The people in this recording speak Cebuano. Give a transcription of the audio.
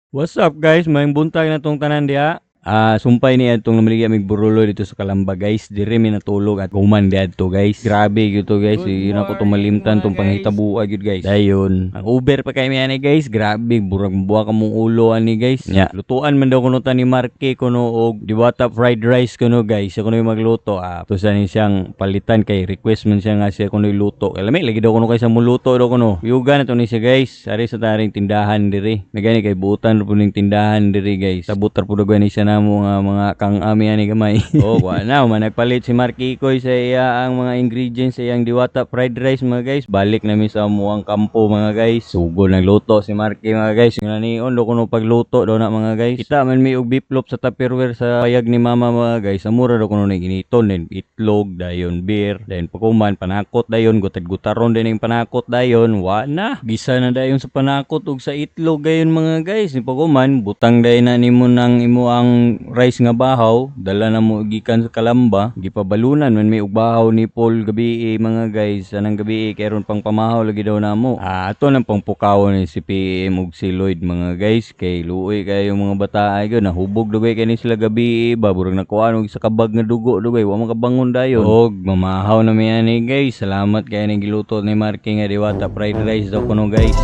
What's up, guys? Maayong buntag na tong tanan diha. Ah, sumpay ni atong namaligya mig Buruloy dito sa Calamba, guys. Diri mi natulog at human diadto, guys. Grabe gyud to, guys. Good Di na ko to morning, malimtan mga tong guys. panghitabo gyud, guys. Dayon, ang Uber pa kay mi ani, guys. Grabe, burag buwa ka mong ulo ani, guys. Nya, lutuan man daw kuno ta ni Marky kuno og diwata fried rice kuno, guys. Siya kuno yung magluto. Ah, to sa ni siyang palitan kay request man siya nga siya kuno luto. Kay lami lagi daw kuno kay sa muluto daw kuno. Yuga na to ni siya, guys. Ari sa taring tindahan diri. May gani kay buutan po ning tindahan diri, guys. Sabutar po daw ni siya namo nga mga kang ami ani gamay. Oh, wa na man nagpalit si Marky Koy sa iya ang mga ingredients sa iyang diwata fried rice, mga guys. Balik na mi sa amuang kampo, mga guys. Sugod nagluto si Marky, mga guys. Nga nion do kuno pagluto daw na, mga guys. Kita man mi og biplop sa Tupperware sa payag ni mama, mga guys. Amura daw kuno ning initon din itlog dayon, beer dayon, pagkuman panakot dayon, gutad-gutaron din ning panakot dayon. Wa na. Gisa na dayon sa panakot ug sa itlog gayon, mga guys. Ni pagkuman butang dayon na nimo nang imo ang rice nga bahaw dala na mo gikan sa Calamba. Gipabalunan man mi og bahaw ni Paul gabi, mga guys. Anang gabi kay ron pang pamahaw lagi daw namo. Ah, ato nang pangpukaw ni si PM ug si Lloyd, mga guys, kay luoy kayo mga bata ay gyud nahubog dugay kay ni sila gabi ba, burag nakuan og sa kabag nga dugo dugay, wa makabangon dayon og mamahaw na mi ani, guys. Salamat kay ning giluto ni Marky nga diwata fried rice daw kuno, guys.